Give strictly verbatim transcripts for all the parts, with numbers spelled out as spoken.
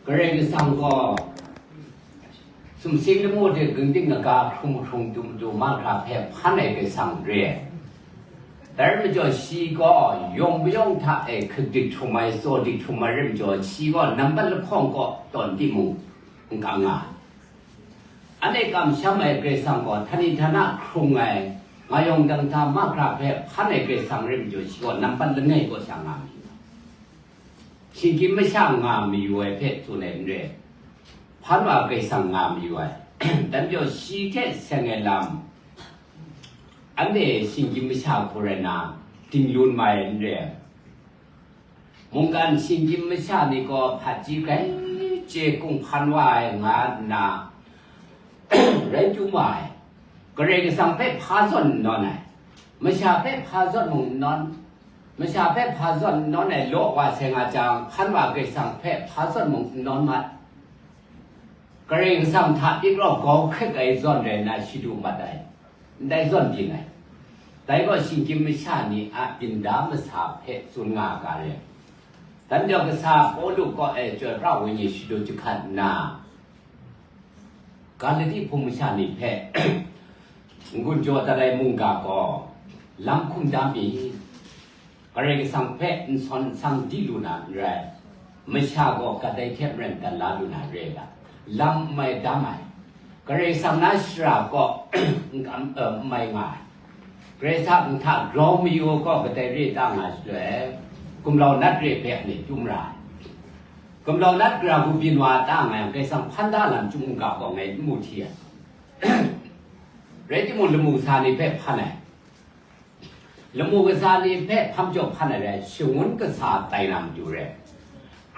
Karai Kasang gaw sumsing lamu hte gingding kaga hkrung hkrung dum du mahkra hpe hpan ai Karai Kasang re ai. Dai rai majaw, shi gaw yawng mayawng hta e hkrit dik htum ai, tsaw dik htum ai rai majaw, shi gaw nampat lahkawng kaw tawn timung n kang nga ai. Anhte kamsham ai Karai Kasang gaw, htani htana hkrung ai, nga yawng dang hta mahkra hpe hpan ai Karai Kasang rai majaw, shi gaw nampat langai kaw sha nga mayu ai. Shinggyim masha nga mayu ai hpe tsun ai n re, hpan wa Karai Kasang nga mayu ai. Dan majaw, shi hte seng ai lam, anhte shinggyim masha hku rai nna, dinglun mai ai n re. Mungkan shinggyim masha ni gaw hpaji grai chye kung hpan wa ai nga nna, rai chyum wa ai. Karai Kasang hpe hpa zawn n nawn ai, masha hpe hpa zawn mung n nawn, masha hpe hpa zawn n nawn ai law wa sai nga jang, hpan wa Karai Kasang hpe hpa zawn mung n nawn mat. Karai Kasang hta pyi rau grau hkrit ai zawn rai nna shadu mat ai, ndai zawn byin ai. Dai gaw shinggyim masha ni a byin da masa hpe tsun nga ga re. Dan jau kasa Pawlu kaw e chyoi pra wenyi shadu jahkat nna, Galati hpung masha ni hpe n-gun jaw dat ai mungga gaw, lam hkum da mi? Karai Kasang hpe n sawn n sang di lu na n rai, masha gaw gat ai hte maren dan la lu na re ai ga, lam n mai dam ai, Karai Kasang na shara kaw n kam, eh, n mai nga ai. Karai Kasang hta grau mayu ai kaw kadai re ta nga shaloi, gumlau nat re hpe anhte chyum ra ai. Gumlau nat gara hku byin wa ta nga yang, Karai Kasang hpan da lam chyum n ga gaw ngai n mu hti ai. Rai timung, lamu kasa ni hpe hpan ai. Lamu kasa ni hpe hpam jaw hpan ai rai, shangun kasa tai na matu rai.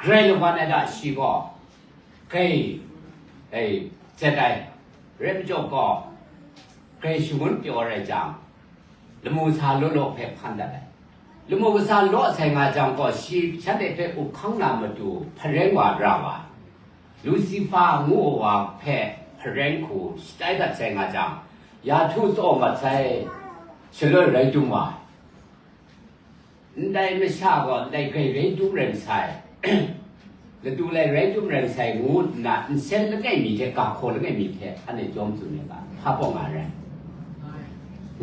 Grai lawan ai da shi gaw, grai, grai zet ai, rai majaw gaw, grai shangun pyaw ai rai jang, lamu kasa law law hpe hpan dat ai. Lamu kasa law sai nga jang gaw, shi shanhte hpe up hkang na matu hpareng wa ra wa ai. Lusifa ngu ai wa hpe hpareng hku shatai dat sai nga jang, ya htu tsaw mat sai, shaloi rai dum wa ai. Ndai masha gaw ndai grai rai dum rai masai, ladu lai rai dum rai masai ngu nna nsen langai mi hte ga hkaw langai mi hte anhte jawm tsun ai ga, hpa pawng nga rai.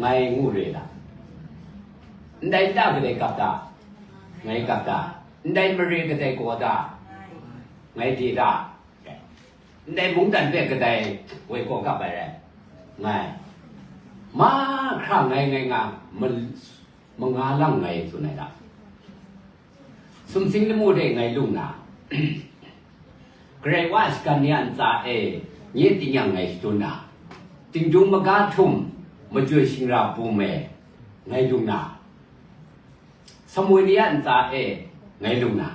Ngai ngu re la? Ndai nta kadai kap ta? Ngai kap ta? Ndai mare kadai gaw ta? Ngai de ta? Ndai mungdan hpe kadai woi gaw kap ai rai? Ngai. Mahkra ngai, ngai nga, ma-, manga lang ngai tsun ai ta? Sumsing lamu de ngai lung na, Karai wa shagan ni a ntsa e nye tingnyang ngai shadun na, tingdung maga htum, majoi shingra bum e ngai lung na, Samuela ntsa e ngai lung na,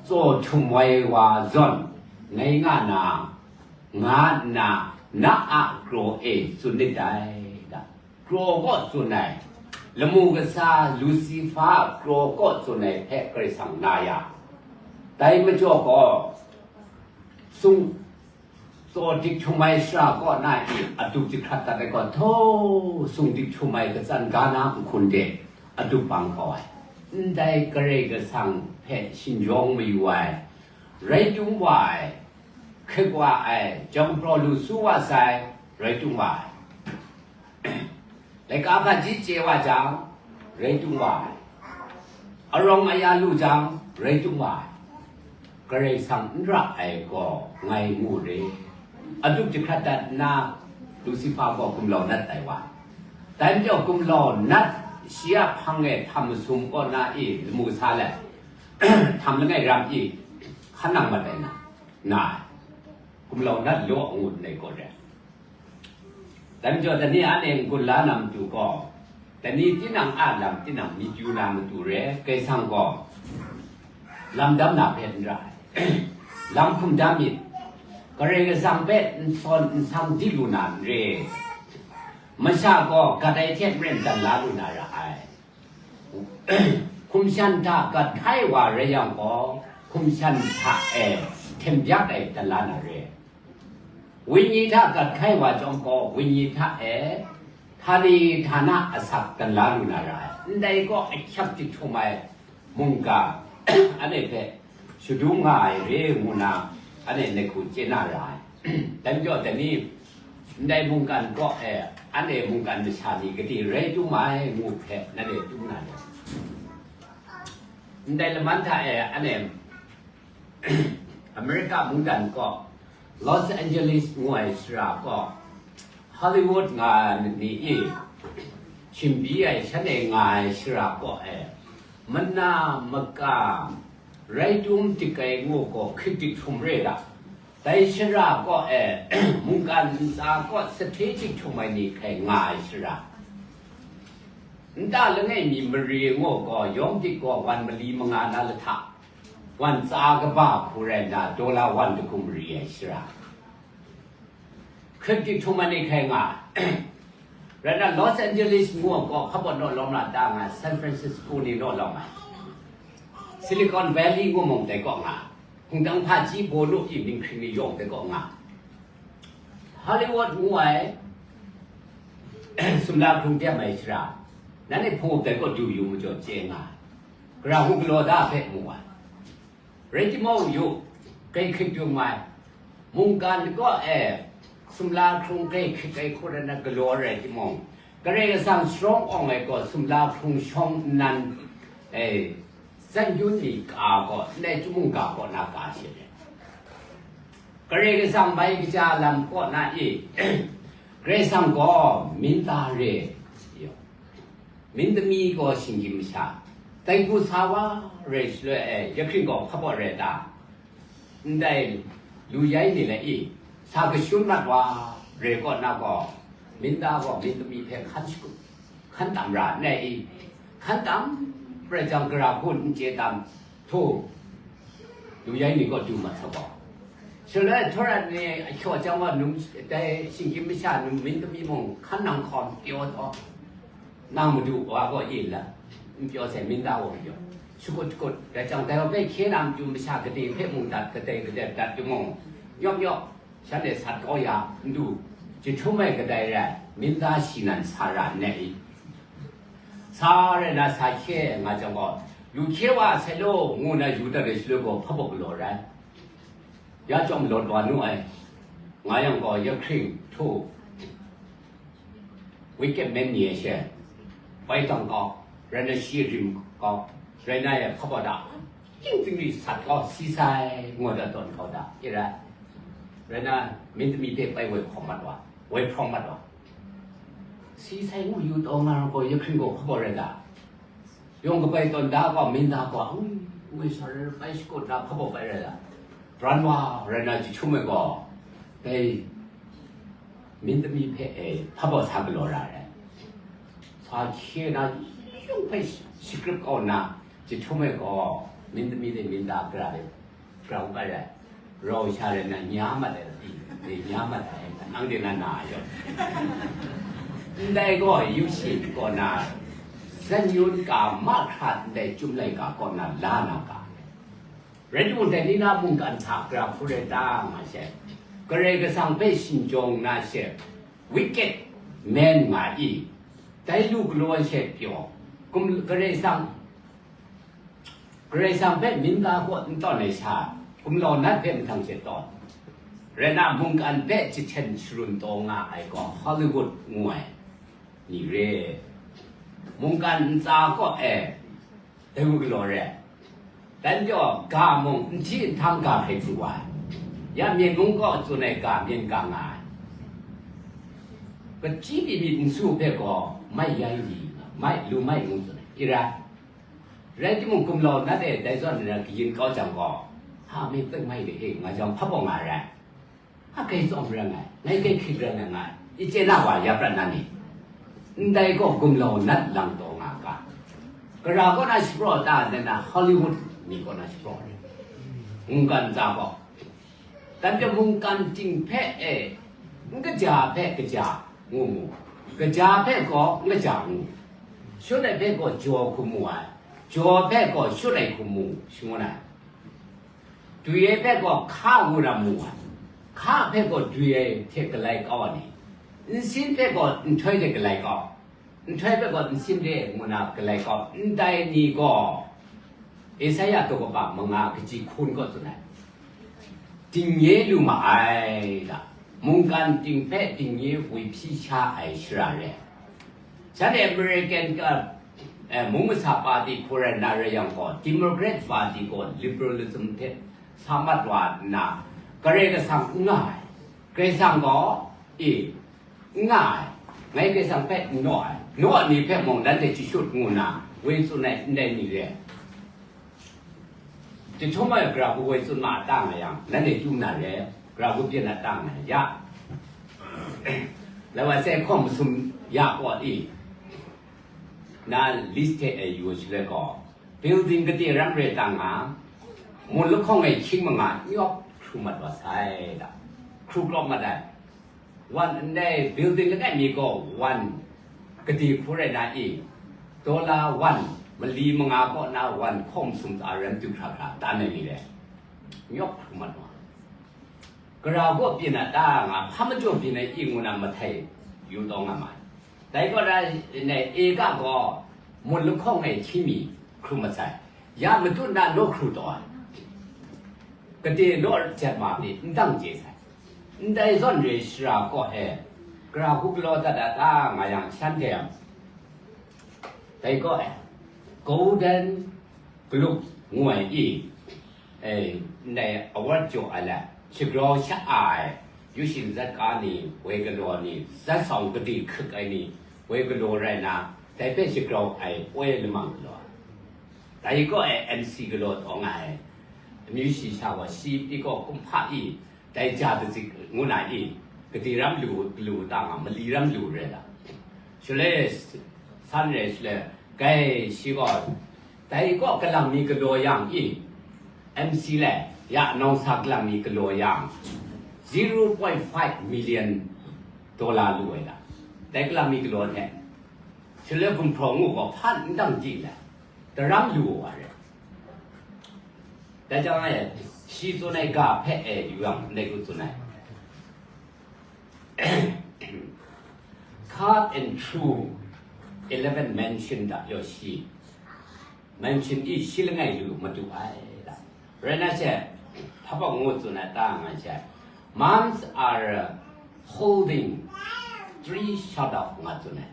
tsaw htum wai wa zawn ngai nga na, nga nna, na a kraw e tsun nit dai da. Kraw kaw tsun ai, lamu kasa Lusifa a kraw kaw tsun ai hpe Karai Kasang na ya, dai majaw gaw, sung, tsaw dik htum ai shara kaw na i adup jahkrat dat ai gaw, htaw sung dik htum ai katsan ga na nhkun de adup bang kau ai. Ndai Karai Kasang hpe shinjawng mayu ai, rai tung wa ai, hkrit wa ai, jawng praw lu su wa sai, rai tung wa ai. Laika hpaji chye wa jang, rai tung wa ai. Arawng aya lu jang, rai tung wa ai. Karai Kasang n ra ai gaw ngai mu re. Adup jahkrat dat nna, Lusifa gaw gumlau nat tai wa ai. Dai majaw gumlau nat shi a hpang e htam masum kaw na i lamu sa let, htam langai ram i hkan nang mat ai na, na ai. Gumlau nat law ngut ndai gaw re. Dai majaw, dai ni anhte n-gun la na matu gaw, dai ni tinang a lam tinang myit yu na matu re, Karai Kasang gaw lam dam na hpe n ra ai. Lam hkum da myit, Karai Kasang hpe n sawn n sang di lu na n re. Masha gaw gat ai hte maren dan la lu na ra ai. Hkum shan hta gat hkai wa rai yang gaw, hkum shan hta e hten byak ai dan la na re. Wenyi hta gat hkai wa chyawm gaw, wenyi hta e htani htana asak dan la lu na ra ai. Ndai gaw ahkyep jahtum ai mungga, anhte hpe shadum nga ai re ngu na, Anhte nehku chye na ra ai. Dai majaw, dai ni, ndai mungkan kaw e, anhte mungkan masha ni gade rai tum ai ngu hpe, nanhte tum na le. Ndai laman hta e, anhte America mungdan kaw, Los Angeles ngu ai shara kaw, Hollywood nga ni i, shingbi ai shanhte nga ai shara kaw e, mana maka, rai tum tik ai ngu gaw hkrit dik htum re ga, dai shara kaw e, mungkan ntsa kaw sahte dik htum ai ni hkai nga ai shara. Nta langai mi mari ngu gaw yawng dik gaw wan mali manga na lahta, wan tsa kaba hku rai nna, dollar wan dagu mari ai shara. Hkrit dik htum ai ni hkai nga. Rai nna Los Angeles ngu gaw hpa baw naw lawm na ta nga, San Francisco ni naw lawm ai. Silicon Valley ngu mung dai kaw nga. Hkungdang hpaji baw nu i mying hkring ni yawng dai kaw nga. Hollywood ngu ai, sumla hkrung de mai shara, nanhte hpung up dai kaw du yu majaw chye nga. Gara hku galaw da hpe mu ai. Rai timung, yu, grai hkrit yu mai. Mungkan kaw e, sumla hkrung grai hkrit ai hku rai na galaw rai timung, Karai Kasang sharawng awng ai gaw sumla hkrung shawng nnan, e, san yun ni ka gaw, ndai chyum mungga kaw na ka she re. Karai Kasang bai kaja lam kaw na i, Karai Kasang gaw minta re, myit dami gaw shinggyim masha, tai hku sa wa rai shaloi e, ya hkring gaw hpa baw rai ta? Ndai lu yai ni le i, sa kashun mat wa rai kaw na gaw, minta gaw myit dami hpe hkan shagu, hkan tam ra nngai i? Hkan tam rai jang, gara hku n chye tam, htu, lu yai ni kaw du mat sa gaw. Shaloi htaw rat ni a hkyaw jang wa, num, dai shinggyim masha num myit dami mung hkan nang hkawm pyaw taw, nang madu wa gaw yin la, n pyaw sai, minta wa pyaw. Shakut shakut rai jang, dai wa hpe hkye na matu masha gade hpe mung dat, kadai kadai dat timung, nyawp nyawp, shanhte sat kau ya, n du, jahtum ai kadai rai, minta shi nan sa ra nngai i? Sa rai na, sa hkye nga jang gaw, lu hkye wa sai law, ngu na yu dat ai shaloi gaw, hpa baw galaw rai. Ya chyawm lawt wa nu ai, nga yang gaw, ya hkring htu, wicked man ni ai she, bai tang kau, rai na shi rim kau, rai na e hpa baw da, ting ting ri sat kau, si sai, ngu da tawn kau da, i rai. Rai na, myit dami hte bai woi hkawm mat wa, woi hprawng mat wa. Si sai ngu yu taw nga yang gaw, ya hkring gaw hpa baw rai da? Yawng kabai tawn da gaw, minta gaw, ngwi, ngwi sa rai, bai shakut na hpa baw bai rai da? Pran wa rai na, jahtum ai gaw, dai myit dami hpe e, hpa baw sa galaw ra ai. Sa hkye na, yung hpe shagrip kau nna, jahtum ai gaw, myit dami hte minta gara de, gara u bai rai. Rau sha rai na, nya mat ai, nya mat ai, nang de na na yaw. Ndai gaw, yu shi kaw na, san yun ka mahkra ndai chyum laika kaw na la na ga. Rai timung, dai ni na mungkan hta gara hku rai ta nga she, Karai Kasang hpe shingjawng na she, wicked man nga i, dai lu galaw ai she pyaw, kum, Karai Kasang, Karai Kasang hpe minta kaw n tawn ai sha, gumlau nat hpe mahtang she tawn. Rai na, mungkan hpe jahten sharun taw nga ai gaw Hollywood ngu ai ni re. Mungkan ntsa kaw e, dai wa galaw re. Dan jaw, ga mung n hti n htang ga hkrai hkru wa ai. Ya myen mung kaw tsun ai ga myen ga nga ai. Kachyi pyi myit n su hpe gaw, mai yai li, mai lu mai ngu tsun ai. I rai. Rai timung, gumlau nat e dai zawn na kayin kau jang gaw, ha, me tek mai de he, nga jang hpa baw nga rai. A kai tsawm rai ngai, ngai kai hkrit rai ngai, ngai, i chye na wa ya prat na ni? Ndai gaw gumlau nat lang taw nga ga. Gara kaw na shapraw ta, ndai na Hollywood ni kaw na shapraw ni, mungkan ntsa gaw. Dan hpe mungkan ting hpe e, n kaja hpe kaja ngu mu, kaja hpe gaw n kaja ngu, shut ai hpe gaw jaw hku mu ai, jaw hpe gaw shut ai hku mu, shangun ai. Dwi ai hpe gaw hka ngu na mu ai, hka hpe gaw dwi ai hte galai kau ai ni, nsin hpe gaw nhtoi hte galai kau, nhtoi hpe gaw nsin re ngu na galai kau, ndai ni gaw Esaia daw kaba manga kaji hkun kaw tsun ai. Dingnye lu ma ai da, mungkan ting hpe dingnye woi hpyi sha ai shara re. Shanhte American ka, eh, mung masa party hku rai na rai yang gaw, Democrat Party gaw liberalism hte sa mat wa nna, Karai Kasang n nga ai. Karai Kasang gaw, e, n nga ai. Ngai Karai Kasang hpe n naw ai. Naw ai ni hpe mung nanhte jashut ngu nna, woi tsun ai ndai ni re. Jahtum ai gara hku woi tsun ma a ta nga yang, nanhte chyu na re, gara hku byin a ta nga ya. Lai wa sai hkawm masum ya kaw i, na list hte e yu shaloi gaw, building kade ram re ta nga, mun lahkawng e hkying manga nyawk hkru mat wa sai da, hkru krawp mat ai. Wan ndai building langai mi gaw wan kade hku rai na i, dollar wan mali manga kaw na wan hkawm sum tsa ram du hkra hkra tan ai mi le, nyawk hkru mat wa. Gara gaw byin a ta nga, hpa majaw byin ai i ngu na mahtai yu taw nga ma ai. Dai kaw na, eka gaw mun lahkawng e hkying mi hkru mat sai. Ya matut na naw hkru taw ai. Kade naw jat ma pyi n dang chye sai. Ndai zawn re shara kaw e, gara hku galaw dat a ta nga yang shanhte, dai kaw e, Golden Globe ngu ai i, e, ndai award jaw ai le, shagrau sha-a ai, yu shing zat ka ni, woi galaw ni, zat sawng kadi hkrik ai ni, woi galaw rai na, dai hpe shagrau ai poi lamang galaw ai. Dai kaw e M C galaw taw nga ai, amyu shi sha gaw shi pyi gaw kumhpa i, dai ja dazik ngu na i, kadi ram lu, lu ta nga, mali ram lu re la. Shaloi, san re shaloi, gai shi gaw, dai kaw kalang mi galaw yang i, M C le, ya nawng sa kalang mi galaw yang, zero point five million dollar lu ai la. Dai kalang mi galaw hte, shaloi gumhpraw ngu gaw hpan n dang di la, daram lu wa re. Dai jang e, shi tsun ai ga hpe e yu yang, ndai hku tsun ai. Cut and through eleven mansion da yaw shi. Mansion i shi langai lu madu ai da. Rai na she, hpa bang ngu tsun ai ta nga she. Moms are holding three shut up nga tsun ai.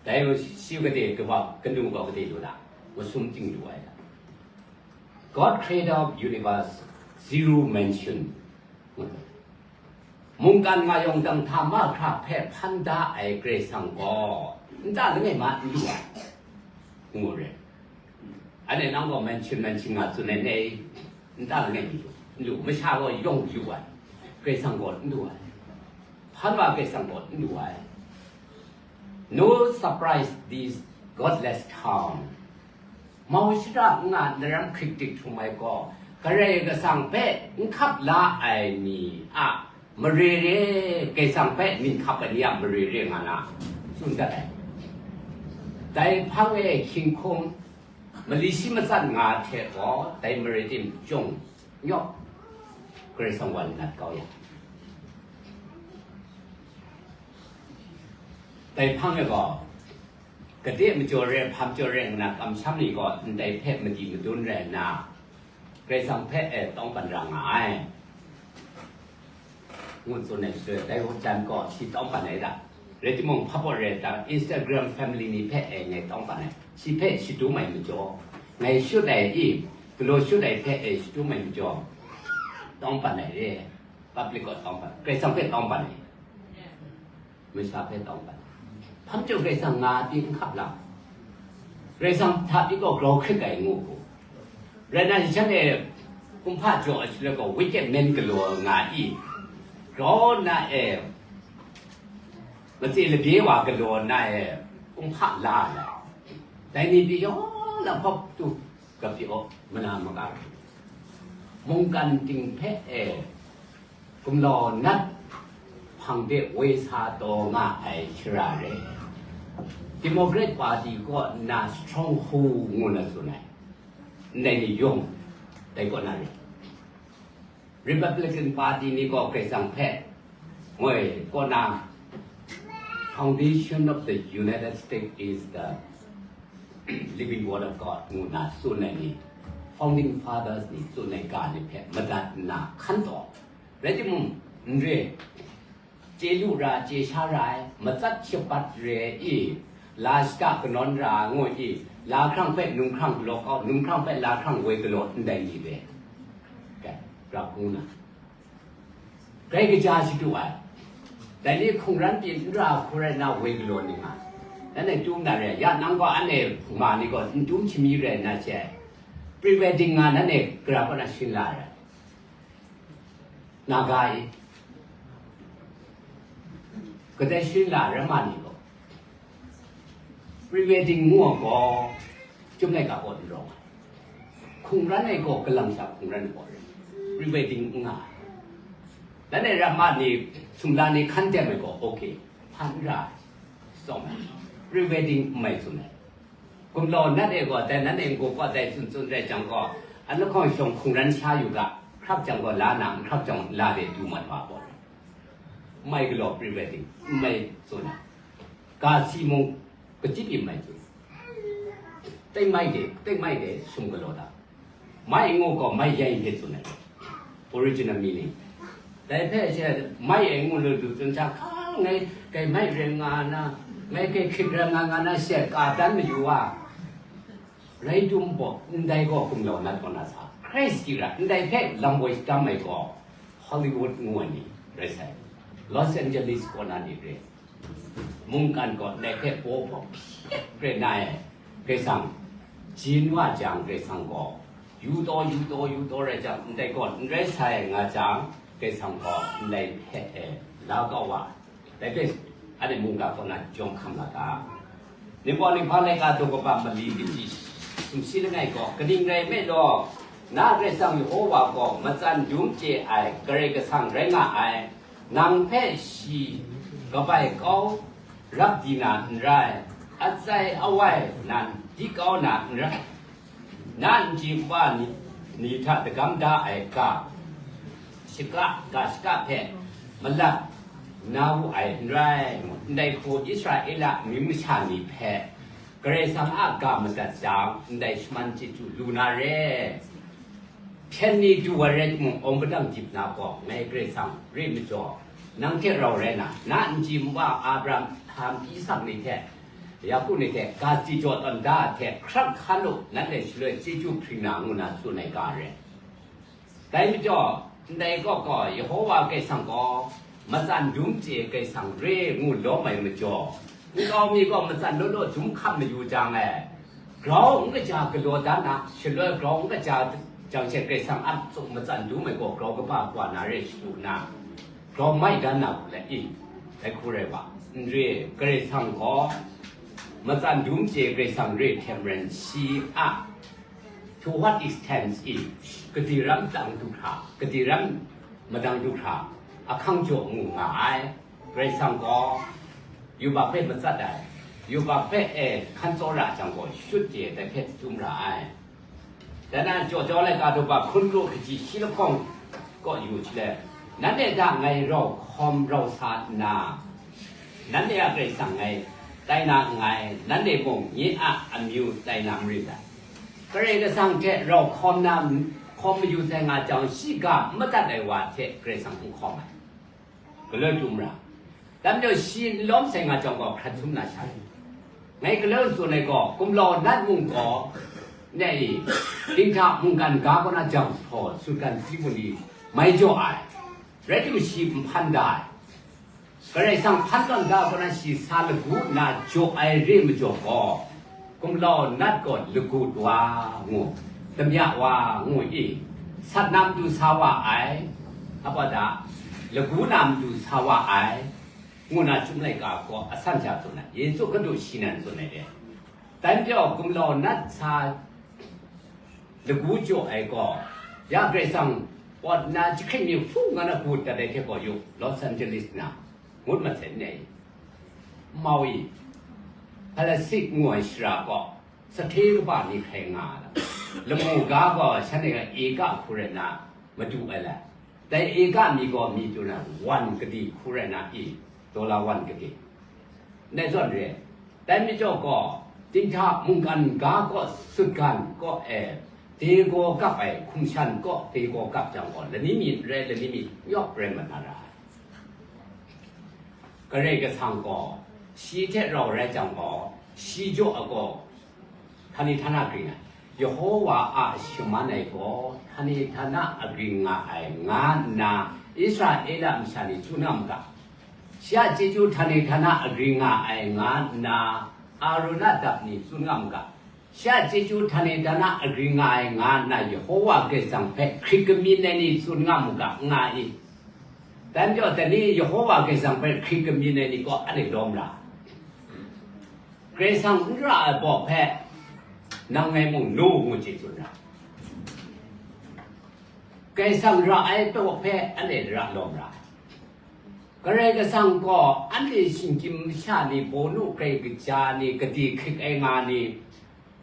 Dai gaw shi kade kaba kanu gaw kade lu la, masum ting lu ai la. God creator of universe, zero mention. Mungkan nga yawng dang hta mahkra hpe hpan da ai Karai Kasang gaw, nta langai ma n lu ai, ngu re. Anhte nang gaw mention, mention nga tsun ai, nei, nta langai mi lu, n lu, masha gaw yawng lu ai, Karai Kasang gaw n lu ai, hpan wa Karai Kasang gaw n lu ai. No surprise this godless town. Mau shara n nga na ram hkrik dik htum ai gaw, Karai Kasang hpe n hkap la ai ni a mare re, Karai Kasang hpe myit hkap ai ni a mare re nga na tsun dat ai. Dai hpang e hkying hkum, mali shi matsat nga hte gaw, dai mare tim chyawng nyawk, Karai Kasang wan nat kau ya. Dai hpang e gaw, kade majaw re, hpa majaw re nna kamsham ni gaw ndai hpe madi madun rai nna, Karai Kasang hpe e tawng pan ra nga ai. Ngu tsun ai shaloi, dai jan gaw shi tawng pan ai da. Rai timung, hpa baw re ta, Instagram family ni hpe e ngai tawng pan ai. Shi hpe shadum ai majaw, ngai shut ai i, galaw shut ai hpe e shadum ai majaw, tawng pan ai re. Public gaw tawng pan, Karai Kasang hpe tawng pan ai. Masha hpe tawng pan. Hpa majaw Karai Kasang nga pyi n hkap lam. Karai Kasang hta pyi gaw grau hkrit ai ngu hku. Rai nna, shanhte kumhpa jaw ai shaloi gaw wicked man galaw nga i, grau na e, matse labye wa galaw na e, kumhpa la ai. Dai ni pyi yawng lam hkawp tu, gap pyi aw, mana maka. Mungkan ting hpe e, gumlau nat hpang de woi sa taw nga ai shara re. Democrat Party kaw nna stronghold ngu na tsun ai. Ndai ni yawng, dai kaw na re. Republican Party ni gaw Karai Kasang hpe, ngoi kaw na, Foundation of the United States is the living word of God ngu na tsun ai ni, Founding Fathers นี่ tsun ai ga ni hpe madat nna hkan taw, rai timung, n re, chye lu ra, chye sha ra ai, matsat shabat re i, la shata kanawn ra ai ngu i, la hkrang hpe num hkrang galaw kau, num hkrang hpe la hkrang woi galaw ndai ni re. Dai, ra hkung na. Grai kaja shadu ai. Dai ni hkungran pyi n ra hku rai nna woi galaw ni nga. Nanhte tum na re, ya nang gaw anhte ma ni gaw n tum shami rai nna she, pre-wedding nga nanhte gara kaw na shin la ai. Naga i. Kadai shin la ai ma ni gaw. Pre-wedding ngu ai gaw, Chyum laika kaw n rawng ai. Hkungran ai gaw, kalang sha hkungran ai gaw rai. Pre-wedding n nga ai. Lanhte ramma ni, sumla ni hkan dem ai gaw, okay, hpan n ra ai. Tsawm ai. Pre-wedding n mai tsun ai. Gumlau nat e gaw, dai nanhte n-gu gaw dai tsun tsun rai jang gaw, an lahkawng shawng hkungran sha yu ga, hkrap jang gaw la na, n hkrap jang la de du mat wa gaw rai. N mai galaw pre-wedding, n mai tsun ai. Ga si mung, kachyip yin mai tsun. Teng mai de, teng mai de, shum galaw da. Mai ngu gaw mai yai hte tsun ai. Original meaning. Dai hpe she mai e ngu lu du tsun sha hka ngai, kai mai rai nga na, ngai kai hkrit rai nga nga na she ka dan mayu wa. Rai tum baw, ndai gaw gumlau nat kaw na sa. Christ tira, ndai hpe lam woi dam ai gaw, Hollywood ngu ai ni rai sai. Los Angeles kaw na ni re. Mungkan gaw ndai hpe paw hpaw hpyet re na e, Karai Kasang, jin wa jang Karai Kasang gaw, yu taw, yu taw, yu taw rai jang, ndai gaw n rai sai nga jang, Karai Kasang gaw ndai hpe e la kau wa, dai hpe anhte mungga kaw na jawng hkam la ga. Ningpawt ninghpang laika daw kaba mali kaji sumshi langai gaw, kaning rai nme law, na Karai Kasang Yehova gaw matsan dum chye ai Karai Kasang rai nga ai. Nang hpe shi kabai kau rap di na n rai, atsai awai nan di kau na n rai, na nji npa ni, ni hta dagam da ai ga, shaka, ga shaka hpe malat na wu ai n rai. Ndai hku Israela amyu masha ni hpe Karai Kasang a ga madat jang, ndai shaman chyeju lu na re. Hpyen ni du ai rai timung, awng padang jip na gaw, ngai Karai Kasang re majaw, nang hte rau rai na, na nji npa Abraham, Isak ni hte, Yaku ni hte, ga si jaw tawn da ai hte, hkrak hkan u, nanhte shaloi chyeju hpring na, ngu na tsun ai ga re. Dai majaw, ndai kaw gaw, Yehova Karai Kasang gaw, matsan dum chye Karai Kasang re ngu lawm ai majaw, nkau mi gaw matsan law law dum hkam mayu jang e, grau n kaja galaw da na, shaloi grau n kaja jang she Karai Kasang a tsun matsan dum ai gaw grau kaba kawa na re shadu na, grau mai dan na hku let i, dai hku rai wa, n re, Karai Kasang gaw matsan dum chye Karai Kasang re hte maren shi a, to what extent i, kadi ram dang du hkra, kadi ram madang du hkra, ahkang jaw ngu nga ai. Karai Kasang gaw yubak hpe matsat ai, yubak hpe e hkan tsawra jang gaw, shut chye dai hpe dum ra ai. Dan a jaw jau laika daw ba hkun kru kaji shi lahkawng kaw yu shaloi, nanhte hta ngai rau hkawm rau sa nna, nanhte a Karai Kasang ngai tai na nngai, nanhte mung nye a amyu tai na marin dai. Karai Kasang hte rau hkawm na, hkawm mayu sai nga jang, shi ga n madat ai wa hte Karai Kasang n hkawm ai. Galoi dum ra. Dai majaw shi n lawm sai nga jang gaw, hkrat sum na sha ai. Ngai galoi n tsun ai gaw, gumlau nat mung gaw, ne i, dinghta mungkan ga kaw na jang htaw, sutgan si bun ni mai jaw ai. Rai timung, shi n hpan da ai. Karai Kasang hpan tawn da kaw na, shi sa lagu nna jaw ai re majaw gaw, gumlau nat gaw lagu wa ngu, damya wa ngu i, sat na matu sa wa ai, apa da, lagu na matu sa wa ai, ngu na Chyum laika gaw asan sha tsun ai, Yesu Hkristu shi nan tsun ai de. Dai majaw gumlau nat sa lagu jaw ai gaw, ya Karai Kasang pawt nna jahkring mi hpung nga na gut dat ai hte gaw yu, Los Angeles na, ngut masai n ai. Mau i, Plastic ngu ai shara gaw, sahte kaba ni hkrai nga ai lam, lamu ga gaw shanhte a eka hku rai nna madu ai lam. Dai eka mi gaw mi tu na, wan kadi hku rai na i, dollar wan kadi. Ndai zawn re, dai majaw gaw, dinghta mungkan ga kaw sutgan kaw e, Dai gaw kap ai hkum shan kaw, dai gaw kap jang gaw, lani mi n rai, lani mi n yawk rai mat na ra ai. Karai Kasang gaw shi hte rau rai jang gaw, shi jaw ai gaw, htani htana gring ai, Yehowa a shaman ai gaw htani htana agring nga ai, nga nna Israela masha ni tsun nga mu ga. Shi a chyeju htani htana agring nga ai, nga nna Arun a dap ni tsun nga mu ga. Shi a chyeju htani htana agring nga ai, nga nna Yehowa Karai Kasang hpe hkrit kamyin ai ni tsun nga mu ga, nga i. Dan jaw, dai ni Yehowa Karai Kasang hpe hkrit kamyin ai ni gaw anhte lawm ra. Karai Kasang n ra ai baw hpe, nang ngai mung nu ngu chye tsun ra. Karai Kasang ra ai baw hpe anhte ra lawm ra. Karai Kasang gaw anhte shinggyim masha ni, bawnu grai kaja ni, kadi hkrit ai nga ni,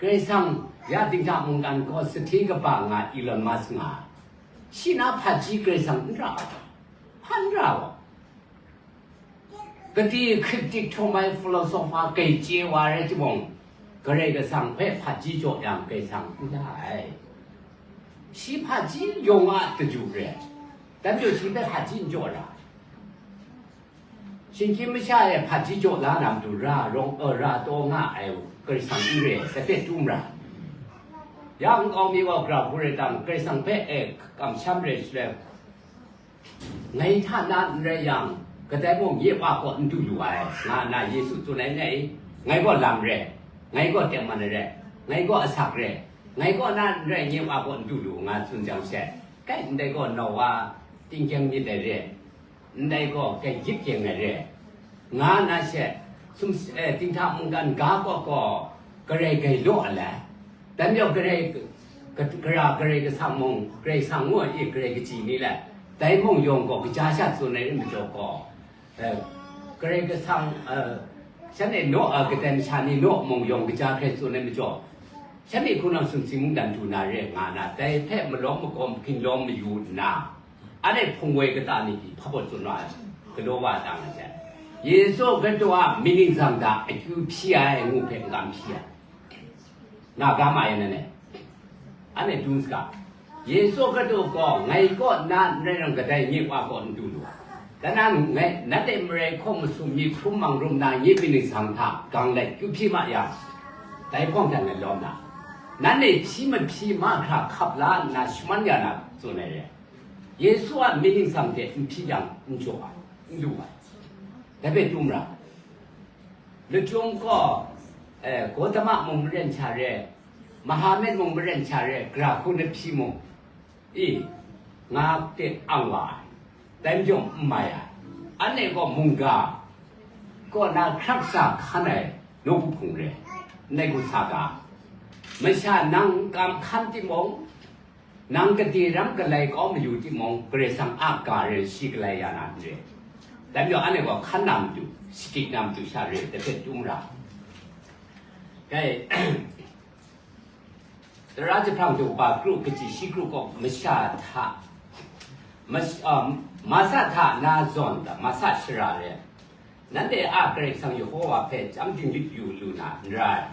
Karai Kasang ya dinghta mungkan gaw sahti kaba nga Elon Musk nga, shi na hpaji Karai Kasang n ra ai, hpan ra wa. Kadi hkrit dik htum ai philosopher grai chye wa rai timung, Karai Kasang hpe hpaji jaw yang Karai Kasang n da ai. Shi hpaji yawng a daju re, dan jaw shi hpe hpaji n jaw ra. Shinggyim masha e hpaji jaw la na matu ra, rawng, uh, ra taw nga ai Karai Kasang n re, kate tum ra. Ya nkau mi gaw gara hku rai tang, Karai Kasang hpe e kamsham rai shaloi, ngai hta na n rai yang, kadai mung nye Wa kaw n du lu ai, nga nna Yesu tsun ai ngai, ngai gaw lam re, ngai gaw tengman ai re, ngai gaw asak re, ngai kaw na n rai, nye Wa kaw n du lu, nga tsun jang she, kai ndai gaw Nowa, tingkyang myit ai re, ndai gaw kai gyit kyeng ai re, nga na she, sum, eh, dinghta mungkan ga kaw gaw, Karai grai law ai. Dan yawng Karai, ka-, gara Karai Kasang mung, Karai Kasang ngu ai, Karai kaji ni le, dai mung yawng gaw kaja sha tsun ai rai majaw gaw, eh, Karai Kasang, eh, shanhte naw, eh, kadai masha ni naw mung yawng kaja hkrai tsun ai majaw, shanhte hkunang sumsing mungdan du na re nga na, dai hpe malawm magawm hkinlawm mayu nna, anhte hpungwoi kata ni hpyi hpa baw tsun wa ai, galaw wa tang ai hte, Yesu Hkristu a myit ningsang hta akyu hpyi ai ngu hpe n kam hpyi ai. Nga ga ma yan na ne, anhte dun saga. Yesu Hkristu gaw, ngai kaw na n rai ram kadai nye Wa kaw n du lu. Dan na ngai, nanhte marai hkawng masum mi hkrum mang rum na nye myit ningsang hta gang let kyu hpyi ma yang, dai hpawng hta ngai lawm na, nanhte hpyi mahpyi mahkra hkap la nna shaman ya na tsun ai re. Yesu a myit ningsang hte n hpyi yang n jaw ai, n lu ai. Dai hpe tum ra. Lachyum gaw, eh, Gotama mung maren sha re, Mahamet mung maren sha re, gara hku na hpyi mung, i, nga hte ang wa ai, dai majaw n mai ai. Anhte gaw mungga kaw na hkrak sa hkan ai nawku hpung re, ndai hku sa ga. Masha nang n kam hkan timung, nang kade ram galai kau mayu timung, Karai Kasang a ga re shi galai ya na n re. Dai majaw anhte gaw hkan na matu, shadik na matu sha re, dai hpe tum ra. Dai, Tara jahprang daw ba kru kaji shi kru kaw masha hta, mas-, ah, masa hta na zawn da, masa shara re. Nanhte a Karai Kasang Yehowa hpe chyam dinglik yu lu na n rai.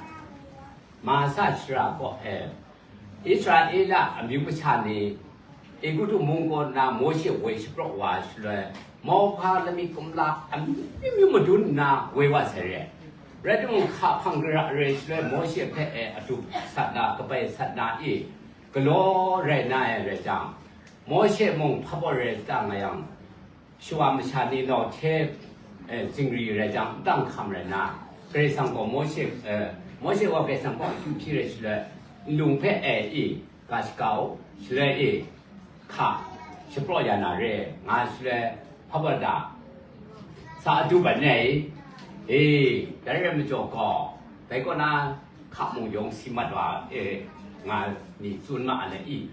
Masa shara kaw e, Israela amyu masha ni Egutu mung kaw na Mawshe woi shapraw wa ai shaloi, mauhpa lamik kumla amyu myu madun nna woi wa sai re. Rai timung, hka hpang gara re shaloi, Mawshe hpe e adu sat na, kabai sat na i, galaw rai na ai rai jang, Mawshe mung hpa baw rai ta nga yang, shawa masha ni nau hte, eh, zingri rai jang, n dang hkam rai nna, Karai Kasang gaw Mawshe, eh, Mawshe gaw Karai Kasang gaw akyu hpyi rai shaloi, nlung hpe e i, ga shakau, shaloi e, hka shapraw ya na re, nga shaloi, hpa baw da, sa adu bat ni ai, e, dai rai majaw gaw, dai kaw na hka mung yawng si mat wa e, nga ni tsun ma ai i.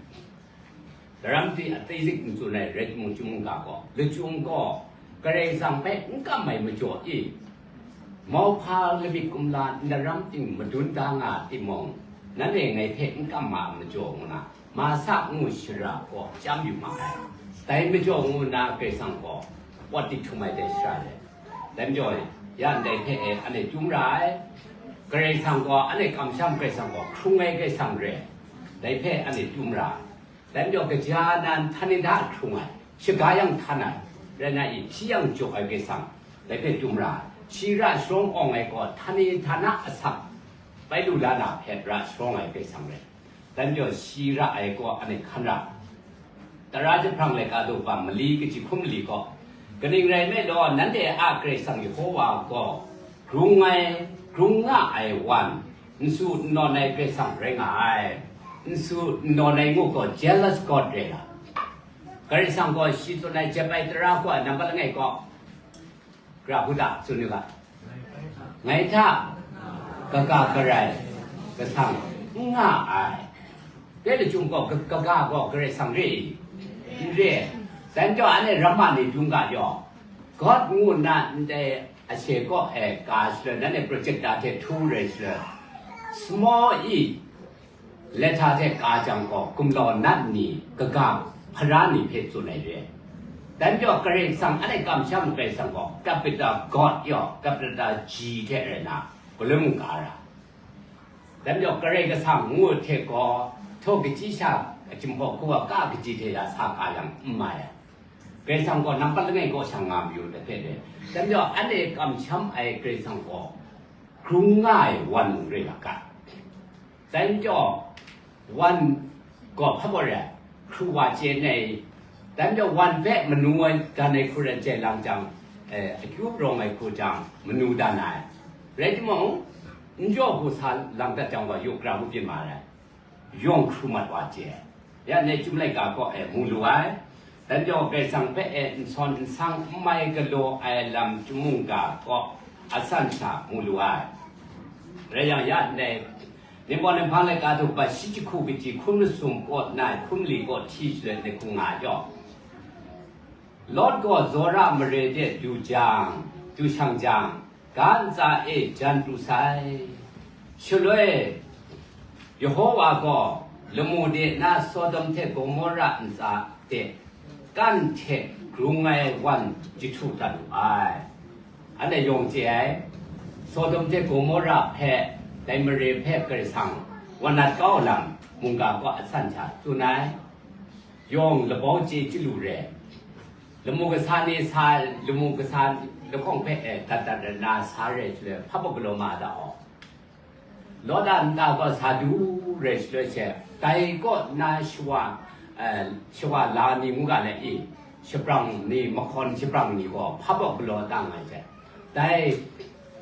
Daram hte a taizik n tsun ai rai timung, chyum mungga gaw, lachyum gaw, Karai Kasang hpe n kam ai majaw i, mauhpa lamik kumla ndaram ting madun da nga timung, nanhte ngai hpe n kam ma ai majaw ngu na, masa ngu shara gaw chyam yu ma ai. Dai majaw ngu na Karai Kasang gaw, pawt dik htum ai dai shara let, dai majaw, ya ndai hpe e anhte chyum ra ai. Karai Kasang gaw, anhte kamsham Karai Kasang gaw, hkrung ai Karai Kasang re. Dai hpe anhte tum ra ai. Dai majaw, kaja nan htan ni hta hkrung ai, shaga yang htan ai, rai nna i hpyi yang jaw ai Karai Kasang, dai hpe tum ra ai. Shi ra sharawng awng ai gaw, htan ni hta na asak bai lu la na hpe ra sharawng ai Karai Kasang rai. Dai majaw, shi ra ai gaw anhte hkan ra. Tara jahprang laika daw bam mali kaji hkum mali gaw, kaning rai nme law, nanhte a Karai Kasang Yehova gaw, grung ai, grung nga ai wan, n su n nawn ai Karai Kasang rai nga ai, n su n nawn ai ngu gaw, jealous God rai nga. Karai Kasang gaw shi tsun ai jep ai tara gaw, nambat langai gaw, Gra hku ta tsun yu ga, ngai hta kaga garai Kasang n nga ai. Dai lachyum gaw, ka- kaga gaw Karai Kasang re i? N re. Dai majaw, anhte ramma ni dum ga yaw, God ngu nna ndai ashe kaw e ka shaloi, nanhte projector hte htu rai shaloi, small e letter hte ka jang gaw, gumlau nat ni, kaga hpara ni hpe tsun ai re. Dai majaw, Karai Kasang, anhte kamsham Karai Kasang gaw, capital God yaw, capital G hte rai nna, galun mung ka ra. Dai majaw, Karai Kasang ngu hte gaw, htaw kachyi sha, a, chyum hkaw hku a ka kachyi hte ya sa ka yang, n mai ai. Karai Kasang gaw nampat langai kaw sha nga mayu, dai hpe re. Dai majaw, anhte kamsham ai Karai Kasang gaw, grung nga ai wan mung rai nga ga. Dai majaw, wan gaw hpa gaw re ai, hkru wa chye nna i, dai majaw wan hpe manu ai dan ai hku rai jai lang jang, eh, akyu rawng ai hku jang, manu dan ai. Rai timung, n jaw hku sa lang dat jang gaw, yu hkra mu byin ma ai, yawng hkru mat wa chye ai. Ya nai Chyum laika kaw e mu lu ai. Dai majaw, Karai Kasang hpe e nsawn nsang n mai galaw ai lam Chyum mungga kaw a san sha mu lu ai. Rai yang, ya ndai Ninghpawng Ninghpang laika daw bam shi jahku kaji hkun masum kaw nna hkun mali kaw hti shaloi ndai hku nga ai jaw, Lot gaw Zora mare de du jang, du shang jang, ga ntsa e jan pru sai. Shaloi, Yehova gaw lamu de na Sodom hte Gomora ntsa de kan hte grung ai wan jahtu dat wu ai. Anhte yawng chye ai, Sodom hte Gomora hpe, dai mare hpe Karai Kasang wan nat kau lam, mungga kaw a san sha tsun ai. Yawng labau chye chyalu re, lamu kasa ni sa, lamu kasa lahkawng hpe e dat dat rai nna sa re shaloi, hpa baw galaw ma da aw. Lot a nta gaw sa du rai shaloi she, dai kaw na shawa, eh, shawa la ni ngu ga le i, shaprang ni, mahkawn shaprang ni gaw hpa baw galaw da nga ai she, dai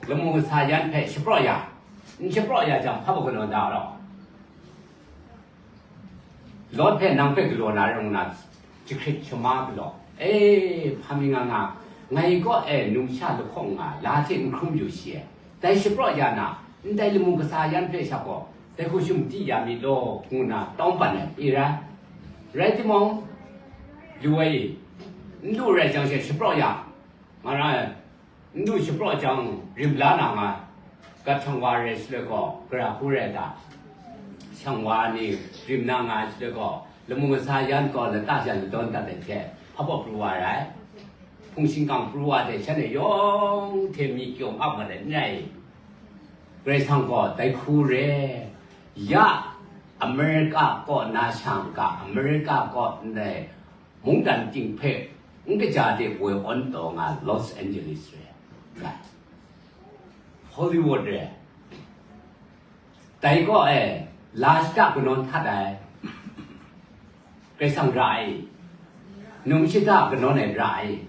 lamu kasa yan hpe shapraw ya, n shapraw ya jang, hpa baw galaw da law. Lot hpe nang hpe galaw na rai ngu na, jahkrit shama galaw, e, hpa mi nga nga, ngai kaw e numsha lahkawng nga, la hte n hkrum yu shi e, dai shapraw ya na, ndai lamu kasa yan hpe sha gaw, dai hku shum di ya mi law, ngu na tawng pan ai, i rai. Rai timung, lu ai i, n lu rai jang she shapraw ya, nga ra ai. N du shapraw jang rim la na nga, gat shang wa re shaloi gaw, gara hku rai ta? Shang wa ni rim na nga ai shaloi gaw, lamu kasa yan gaw lata jan ladawn dat ai hte, hpa baw pru wa ai. Hpung shingkang pru wa ai hte, shanhte yawng hte myi kyawm ap mat ai n rai. Karai Kasang gaw dai hku re, ya Amerika kaw na shang ga, Amerika kaw ndai mungdan ting hpe n kaja de woi awn taw nga Los Angeles re, Hollywood re, dai kaw e la shada kanawn htat ai, Karai Kasang ra ai, num shada kanawn e ra ai,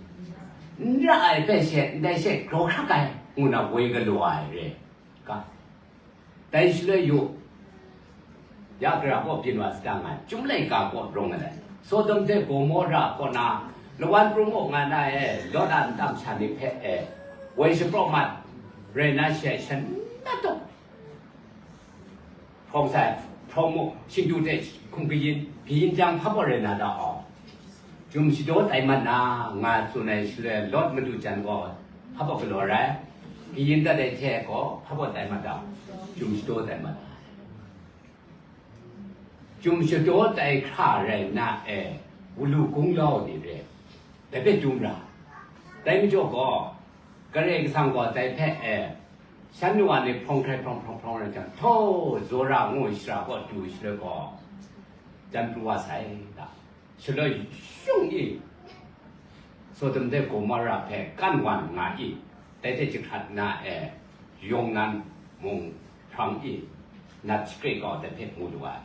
n ra ai hpe she ndai she graw hkrak ai, ngu na woi galaw ai re. Ga, dai shaloi yu, ya gara kaw byin wa saga nga, Chyum laika kaw rawng ai. Sodom hte Gomora kaw na, lawan pru mu nga na e, Lot a ntam sha ni hpe e, woi shapraw mat, rai na she shan na tup, hprawng sai, hprawng mu, shingdu hte hkum kayin, kayin jang hpa baw rai na da aw. Jum shadaw tai mat na, nga tsun ai shaloi Lot madu jan gaw hpa baw galaw rai, kayin dat ai hte gaw hpa baw tai mat ai, jum shadaw tai mat ai. Jum shadaw tai hkra rai na e, wulu gunglau ni re, dai hpe dum ra. Dai majaw gaw, Karai Kasang gaw dai hpe e, shan wa ni hprawng hkrai hprawng hprawng hprawng rai jang, htaw, Zora ngu ai shara kaw du shaloi gaw, jan pru wa sai da. Shaloi shung i, Sodom de Gomora hpe kan wan nga i, dai hte jahkrat na e, yawng nan mung hprang i, nat shakre kau dai hpe mu lu ai.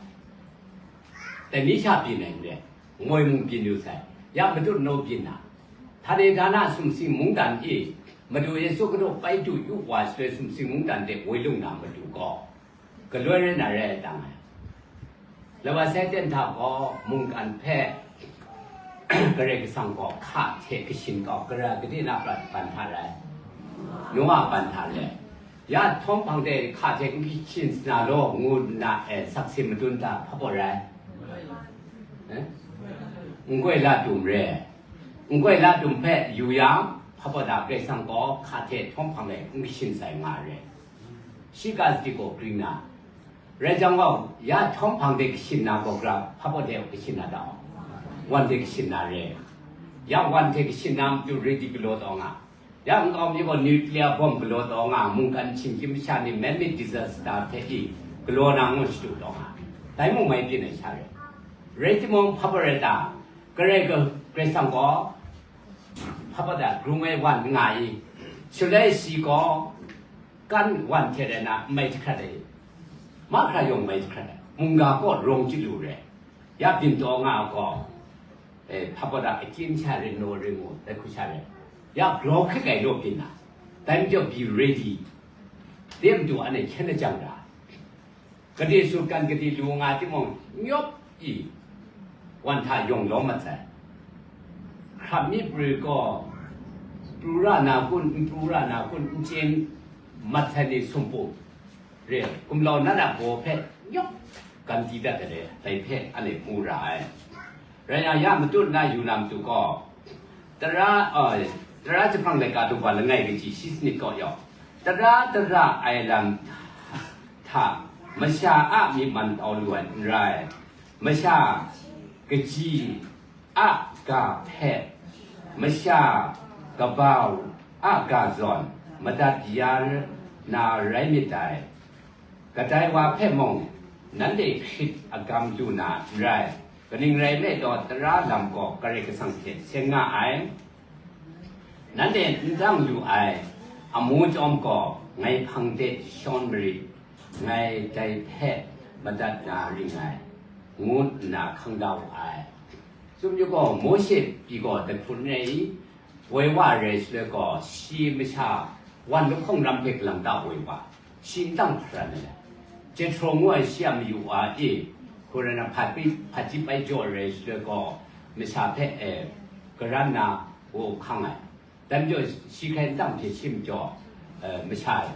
Dai ni sha byin ai n re, moi mung byin yu sai, ya matut naw byin na, htane htana sumsing mungdan i, Madu Yesu Hkristu bai du yu wa shaloi sumsing mungdan de woi lung na matu gaw, galoi rai na rai ai tang ai. Lawa sai ten hta gaw mungkan hpe Karai Kasang gaw hka hte kashin kau gara gade na prat ban hta rai, Noa ban hta rai, ya htawm hpang de hka hte n kashin sa na law ngu nna e sakse madun ta hpa baw rai? Eh? N goi la dum re. N goi la dum hpe yu yang, hpa baw da Karai Kasang gaw hka hte htawm hpang de n kashin sai nga re. Shi ga sadi gaw gring na, rai jang gaw, ya htawm hpang de kashin na gaw gara hpa baw de kashin na ta? Wan de kashin na re. Ya wan hte kashin na matu ready galaw taw nga. Ya nkau mi gaw nuclear bomb galaw taw nga, mungkan hkyingkyim masha ni man-made disaster hte i galaw na ngu shadu taw nga. Dai mung mai byin ai sha re. Rai timung, hpa baw rai ta? Karai ga-, Karai Kasang gaw hpa baw da grung ai wan nga i, shaloi shi gaw kan wan hte rai na n mai jahkrat ai, mahkra yawng mai jahkrat ai, mungga kaw rawng chyalu re. Ya byin taw nga gaw, eh, hpa baw da akyin sha rin naw ring ngu, dai hku sha rai. Ya grau hkrit ai law byin na, dai majaw be ready. De matu anhte hkyen lajang da. Gade sut kan gade lu nga timung, nyawp i, wan hta yawng lawm mat sai. Hkrap mi pru gaw, pru ra na kun, n pru ra na kun, n chyen mat sai ni sumpu re, gumlau nat a baw hpe nyawp gam di dat ai, dai hpe anhte mu ra ai. Rai yang, ya matut na yu na matu gaw, tara, ai, tara jahprang laika daw langai kaji shi sanit kaw yawng, tara tara ai lam hta masha a myi man tau lu ai n rai, masha kaji a ga hpe, masha kabau a ga zawn madat ya na rai myit dai. Kadai wa hpe mung, nanhte hkrit agam lu na n rai, kaning rai nme law, tara lam gaw Karai Kasang hte seng nga ai. Nanhte n dang lu ai amu chyawm gaw, ngai hpang de shawn marit, ngai dai hpe madat na ring ai, ngu nna hkang da wu ai. Tsun yu gaw, Mawshe pyi gaw dai hpun rai i, woi wa ai rai shaloi gaw, shi masha wan lahkawng ram hpe galang da woi wa, shi n dang hparan ai. Jethro ngu ai shi a mayu wa e, hku rai na, hpat bai jaw ai rai shaloi gaw, masha hpe, e, garan na, wo hkang ai. Dai majaw, shi hkai n dang hte shi majaw, e, masha,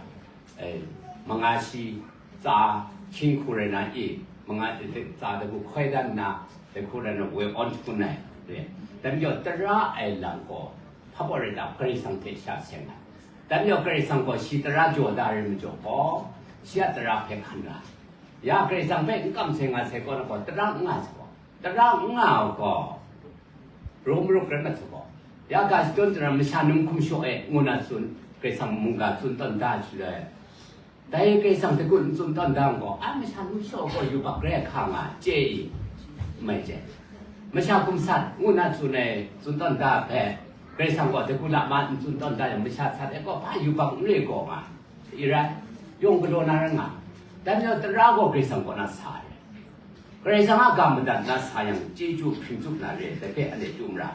e, manga shi tsa hkying hku rai na e, manga tsa dagu hkoi dan nna, dai hku rai na woi awn hkun ai, re. Dai majaw, tara ai lam gaw, hpa baw rai ta, Karai Kasang hte sha seng ai. Dai majaw, Karai Kasang gaw shi tara jaw da ai majaw gaw, shi a tara hpe hkan ra. Ya Karai Kasang hpe n kamsham nga sai kaw na gaw, tara n nga sai gaw, tara n nga ai gaw, rawng marup rai mat sai gaw, ya ga shadawn tara masha num hkum shaw e, ngu na tsun, Karai Kasang mungga tsun tawn da ai shaloi, dai Karai Kasang hte kun n tsun tawn da ai gaw, a masha num shaw gaw yubak rai hka nga, chye i, n mai chye. Masha hkum sat, ngu na tsun ai, tsun tawn da hpe, Karai Kasang gaw dagu lama n tsun tawn da yang, masha sat ai gaw, hpa yubak n re gaw nga, i rai, yawng galaw na rai nga, dan yawng tara gaw Karai Kasang kaw na sa ai. Karai Kasang a ga madat na sa yang, chyeju hpring tsup na re, dai hpe anhte chyu ra.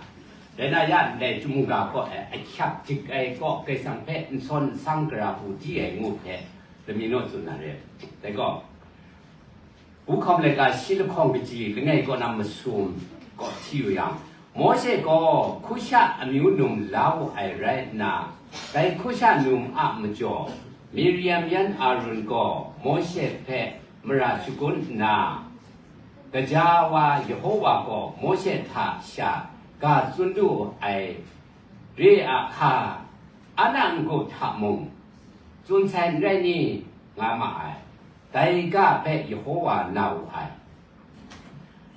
Dai na ya ndai chyum ga kaw e, ahkyak dik ai kaw Karai Kasang hpe n sawn n sang gara hku di ai ngu hpe, lami naw tsun na re. Dai gaw, Hkungga laika shi lahkawng kaji langai kaw na masum kaw hti yu yang, Mawshe gaw Kusha amyu num la wu ai rai nna, dai Kusha num a majaw, Miriam yan Arun gaw Mawshe hpe mara shagun nna, kaja wa Yehova gaw Mawshe hta sha ga tsun lu ai re a hka, Ana n-gu hta mung, tsun sai n rai ni? Nga ma ai. Dai ga hpe Yehova na wu ai.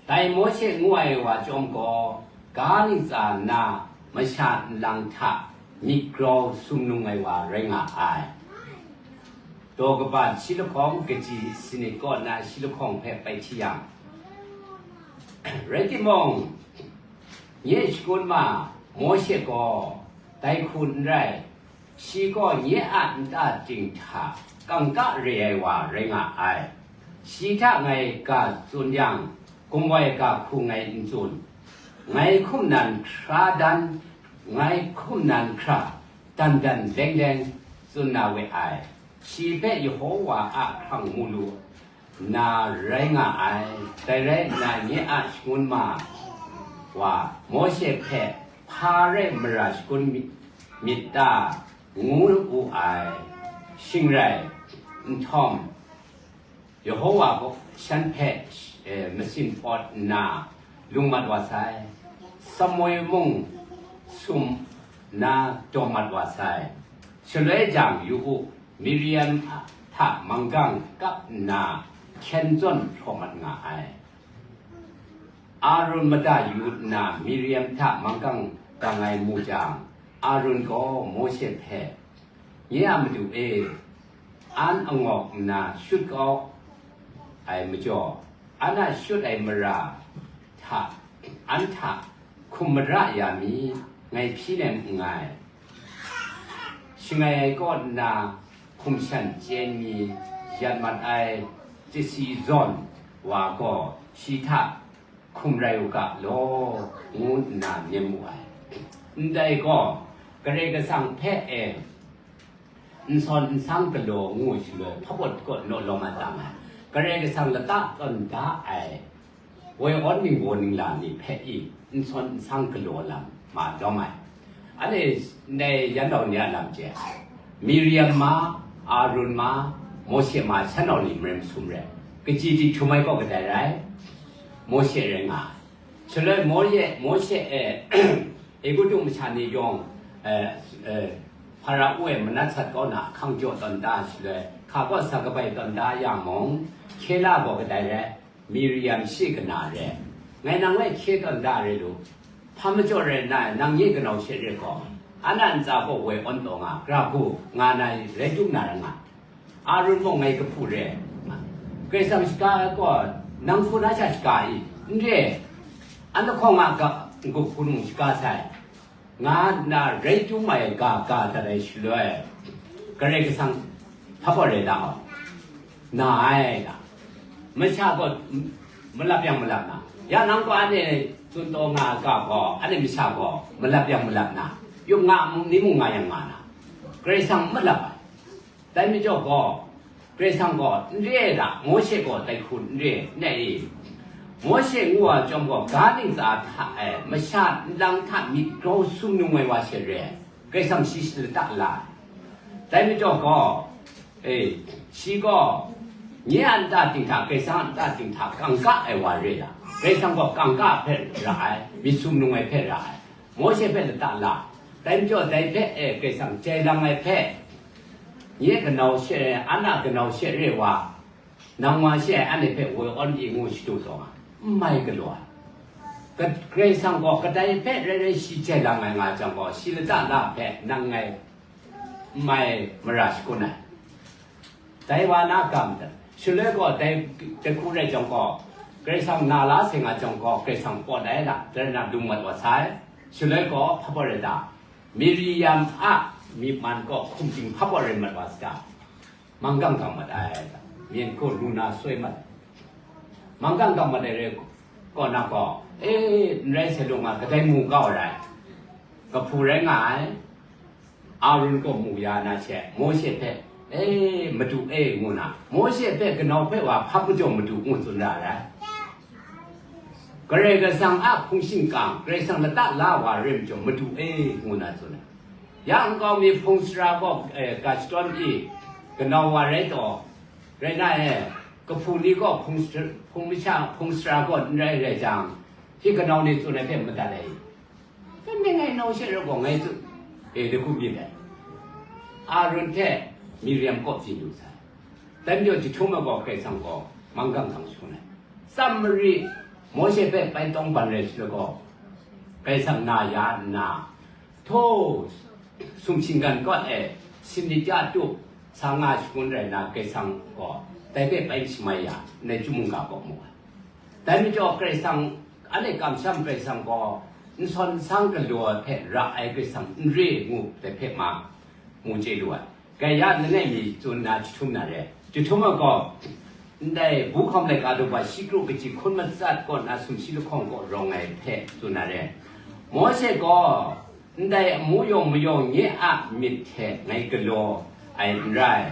Dai Mawshe ngu ai wa chyawm gaw, ga ntsa nna masha nlang hta myit grau sumnung ai wa rai nga ai. Daw kaba shi lahkawng kaji sanit kaw na shi lahkawng hpe bai hti yang, Rai timung, nye shangun ma, Mawshe gaw dai hku n rai, shi gaw nye a nta ting hta kangka re ai wa rai nga ai. Shi hta ngai ga tsun yang, gumwai ga hku ngai n tsun. Ngai hkum nan hkra dan, ngai hkum nan hkra dan dan leng leng tsun na we ai. Shi hpe Yehova a hkrang mu lu na rai nga ai. Dai rai nna, nye a shangun ma wa Mawshe hpe hpa rai mara shagun myit, myit ta, ngu wu ai. Shing rai nhtawm, Yehova gaw shan hpe, eh, masin pawt nna lung mat wa sai, Samuel mung sum nna daw mat wa sai. Shaloi jang, yu u, Miriam hta manggang kap nna hkyen zawn hpraw mat nga ai. Arun mada yu nna Miriam hta manggang gang ai mu jang, Arun gaw Mawshe hpe, "Nye a madu e, an angawk nna shut kau ai majaw, an a shut ai mara hta, an hta hkum mara ya mi, ngai hpyi nem nngai. Shangai ai kaw nna hkum shan chyen mi yat mat ai chyasi zawn wa gaw shi hta hkum rai u ga law," ngu nna nem wu ai. Ndai gaw, Karai Kasang hpe e, "N sawn n sang galaw," ngu shaloi, hpa pawt kaw naw lawm a tang ai, Karai Kasang lata tawn da ai woi awn ningbaw ningla ni hpe i, n sawn n sang galaw lam ma lawm ai. Anhte ndai yan dau ni a lam chye ai. Miriam ma, Arun ma, Mawshe ma, shan nau ni marai masum rai. Kaji ji htum ai gaw kadai rai? Mawshe rai nga ai. Shaloi Mawshe, Mawshe e, Egutu masha ni yawng, eh, eh, Hpara-u e manat sat kau na hkang jaw tawn da shaloi, hka kaw sa kabai tawn da yang mung, Hkela gaw kadai rai? Miriam shi kana re, ngai nang e hkye tawn da re lu. Hpa majaw rai nna, nang nye kanau she re gaw, an a ntsa gaw woi awn taw nga, gara hku nga na rai tum na ra nga. Arun mung ngai kahpu re, Karai Kasang shaga ai gaw, nang hku na sha shaga i? N re, an lahkawng a ga, n-gup hku nung shaga sai. Nga nna rai tum ai ga ga dat ai shaloi, Karai Kasang hpa pawt rai da hkau, na ai ga. Masha gaw malap yang malap na, ya nang gaw anhte tsun taw nga ai ga gaw, anhte masha gaw malap yang malap na, yum nga ni mung nga yang nga na, Karai Kasang malap ai. Dai majaw gaw, Karai Kasang gaw n re ai da, Mawshe gaw dai hku n re ai, n re ai i? Mawshe ngu ai chyawm gaw, ga ntsa hta e masha nlang hta myit grau sumnung ai wa she re ai, Karai Kasang shi shi lata la ai. Dai majaw gaw, e, shi gaw nye a nta ting hta, Karai Kasang a nta ting hta kangka ai wa re ai, Karai Kasang gaw kangka hpe ra ai, myit sumnung ai hpe ra ai, Mawshe hpe lata la. Dai majaw dai hpe e Karai Kasang jai lang ai hpe, nye kanau she ai, an a kanau she re wa, nang wa she ai, anhte hpe woi awn i ngu shadu taw nga, n mai galaw ai. Ka-, Karai Kasang gaw kadai hpe rai rai shi jai lang ai nga jang gaw, shi lata la hpe nang ngai n mai mara shagun ai. Dai wa na ga madat. Shaloi gaw dai, dai hku rai jang gaw, Karai Kasang na la seng a jang gaw, Karai Kasang pawt ai la, dai na lung mat wa sai. Shaloi gaw hpa pawt rai ta? Miriam a myi man gaw hkum ting hpa pawt rai mat wa sa ta? Manggang gang mat ai, myen hku lu na soi mat ai. Manggang gang mat ai rai kaw na gaw, e, n rai sai lung a, kadai mu kau rai, kahpu rai nga ai. Arun gaw mu ya na she, Mawshe hpe, "E, madu e," ngu na, Mawshe hpe kanau hpe wa hpa majaw madu ngu tsun ra ai. Karai Kasang a hpung shingkang, Karai Kasang lata la wa rai majaw, "Madu e," ngu na tsun ai. Ya nkau mi hpung sara gaw, e, ga shadawn i, kanau wa rai taw, rai na e, kahpu ni gaw hpung sara, hpung masha, hpung sara gaw n rai rai jang, shi kanau ni tsun ai hpe madat ai. Dai majaw ngai nau she rai gaw ngai tsun, e, dai hku myit ai. Arun hte Miriam kaw byin lu sai. Dai majaw jahtum ai gaw Karai Kasang gaw manggang gang shangun ai. Tsam mari, Mawshe hpe pai tawng ban rai shaloi gaw, Karai Kasang na ya nna, htaw, sumsing gan kaw e, sinit ya tup sa nga shangun rai nna, Karai Kasang gaw dai hpe pai shamai ya, ndai chyum mungga kaw mu ai. Dai majaw Karai Kasang Anhte kamsham Karai Kasang gaw n sawn n sang galaw ai hpe ra ai Karai Kasang n re ngu dai hpe ma mu chye lu ai. Gaya langai mi tsun na jahtum na re. Jahtum ai gaw, ndai bu hkawm laika daw shi kru kaji hkun matsat kaw na sumshi lahkawng kaw rawng ai hpe tsun na re. Mawshe gaw, ndai amu yawng mayawng nye a myit hte ngai galaw ai n rai.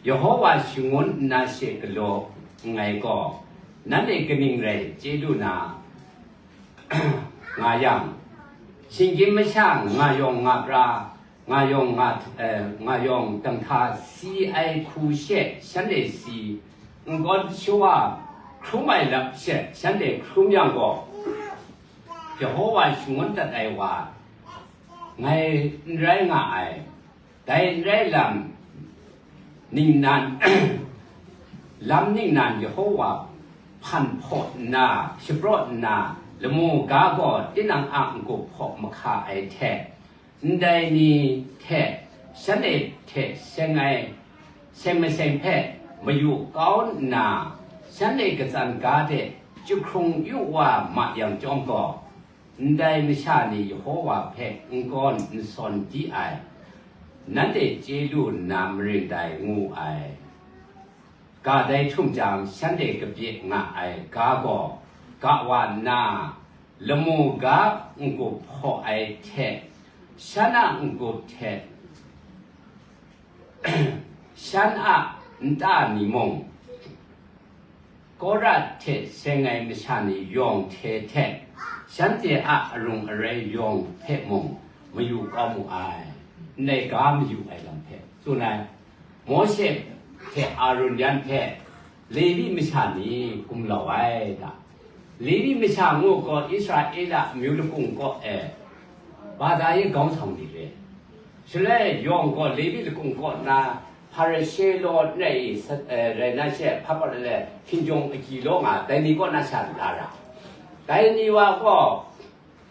Yehova shangun nna she galaw nngai gaw, nanhte kaning rai chye lu na nga yang, shinggyim masha nga yawng nga pra, nga yawng nga, eh, nga yawng danghta si ai hku she shanhte si, n kawn shawa hkrum ai lam she shanhte hkrum yang gaw, Yehova shangun dat ai wa ngai n rai nga ai. Dai n rai lam, ningnan, lam ningnan Yehova hpan hpaw nna, shapraw nna, lamu ga gaw tinang a n-gup hpaw mahka ai hte, ndai ni hte shanhte hte seng ai, seng maseng hpe mayu kau nna, shanhte katsan ga de jahkrung yu wa ma yang chyawm gaw, ndai masha ni Yehova hpe n kawn n sawn di ai, nanhte chye lu nna marin dai, ngu ai. Ga dai htum jang, shanhte kabye nga ai ga gaw, ga wa nna, lamu ga n-gup hpaw ai hte, shan a n-gup hte, shan a nta ni mung, Kora hte seng ai masha ni yawng hte hte, shanhte a arung arai yawng hpe mung mayu kau mu ai, ndai ga mayu ai lam hpe tsun ai. Mawshe hte Arun yan hpe Levi masha ni gumlau ai ta? Levi masha ngu gaw Israela amyu lakung kaw e, ဘာသာရေးခေါင်းဆောင်တွေပဲ။ ဆိုတော့ ယောင်ကော လေဝိတကုံကော နာ ဖာရိရှဲလော နဲ့ ရနာရှဲ ဖာပလလဲ ခင်ဗျုံအကြည်လော ငါ တိုင်နီကော နာ ရှာလာတာ။ တိုင်နီဝါကော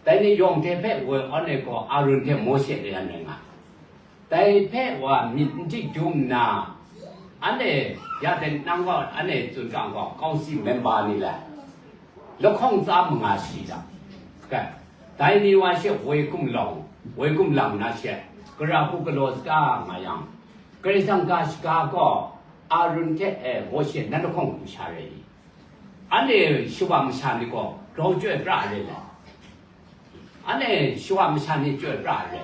တိုင်နီယောင်တဲဖက်ဝဲ အော် နဲ့ ကော အာရုန် ထဲ မောရှေ တရားနဲ့ ငါ တိုင်ဖက်ဝါ မြစ်တိဒုံနာ အနဲ့ ရတဲ့ နန်းကော အနဲ့ စွန်ကံကော ကောင်းစီ member နေလဲ လက်ခုံးစားမငါရှိတာ။ ကဲ တိုင်နီဝါရှေ ဝေကုံလောင် ဝေကုံလောင် နာရှေ ကရာဟုကလောစကား ငါယံ ကရစံကာရှကာကော အာရုန်ထဲအဲ မောရှေ နတ်တခုံးကူရှာရဲ အနဲ့ ရှုဝါမရှာနေကော ကြောက်ကြွယ်ပြရဲလဲ အနဲ့ ရှုဝါမရှာနေကြွယ်ပြရဲ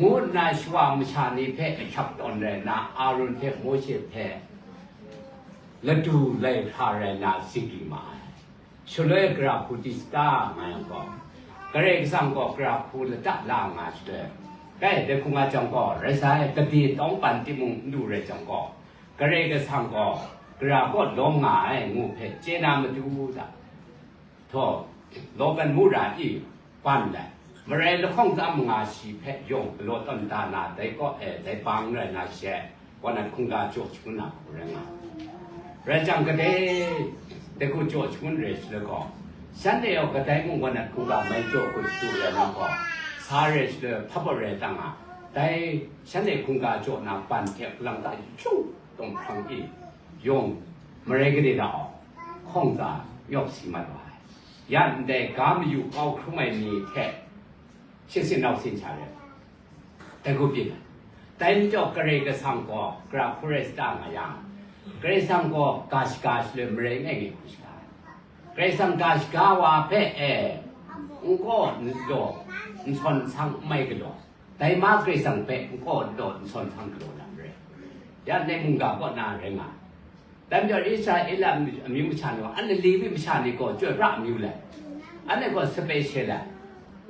ငိုနာရှုဝါမရှာနေဖဲအချက်တော်နဲ့နာ အာရုန်ထဲ မောရှေ ဖဲ လတူလဲခါရဲနာ စီကီမအိုင် ရှုလွဲကရာဖူတီစတာ ငါယံကော ကရဲကစံကော ကရာဖူလတလာငါရှုလွဲ ကဲ တခုံငါကြောင့်ကော ရစဲကတိတောင်းပန်တိမုံလူရဲကြောင့်ကော ကရဲကစံကော ကရာကောလောငါအဲ ငိုဖဲ ကျဲနာမတူတာ ထော လောကန်မူရာအီ ပန်လဲ မရဲလခေါင်တမ်းငါရှိဖဲ ယုံကလောတန်တာနာ ဒဲကောအဲ ဒဲပန်းရနာရှဲ ဝနခုံကကြောချွန်းနာ ရငါ ရကြံကတဲ့ တခုကြောချွန်းရဲစလကော ရှမ်းတဲ့ရောကတဲ့မုံဝနခုံကမိုင်းကြောကိုရှူရနာကော စားရဲစလဖပ်ပရဲတငါ ဒဲရှမ်းတဲ့ခုံကကြောနာ ပန်ထက်လံတာ ကျုံတုံဖျံအီ ယုံ မရဲကတဲ့တာ ခေါင်သာ ယောက်စီမတ်ပါ ရန်တဲ့ကာမယူကောက်ခုမိုင်နီထဲ ရှစ်ဆင့်နောက်ဆင့်ချတယ် တကုပြစ်တယ် တိုင်းကျော်ကရေကဆောင်ကော ကရဖူရစတာငါယံ ကရေဆောင်ကော ကာရှ်ကာရှ်လမရေငယ်ငယ်ခုရှ်ကာ ကရေဆောင်ကာရှ်ကာဝါဖဲအဲ ငကောတော့ နဆွန်ဆောင်မိုက်ကလော တိုင်မကရေဆောင်ဖဲ ငကောတော့ နဆွန်ဆောင်ကလောလံရဲ ရန်တဲ့မုန်ကကောနာရဲငါ တမ်းပြော Israel အမျိုးမချာနေပါ အဲ့လေဝိမချာနေကော ကြွယ်ပြအမျိုးလဲ အဲ့နဲ့ကော special လဲ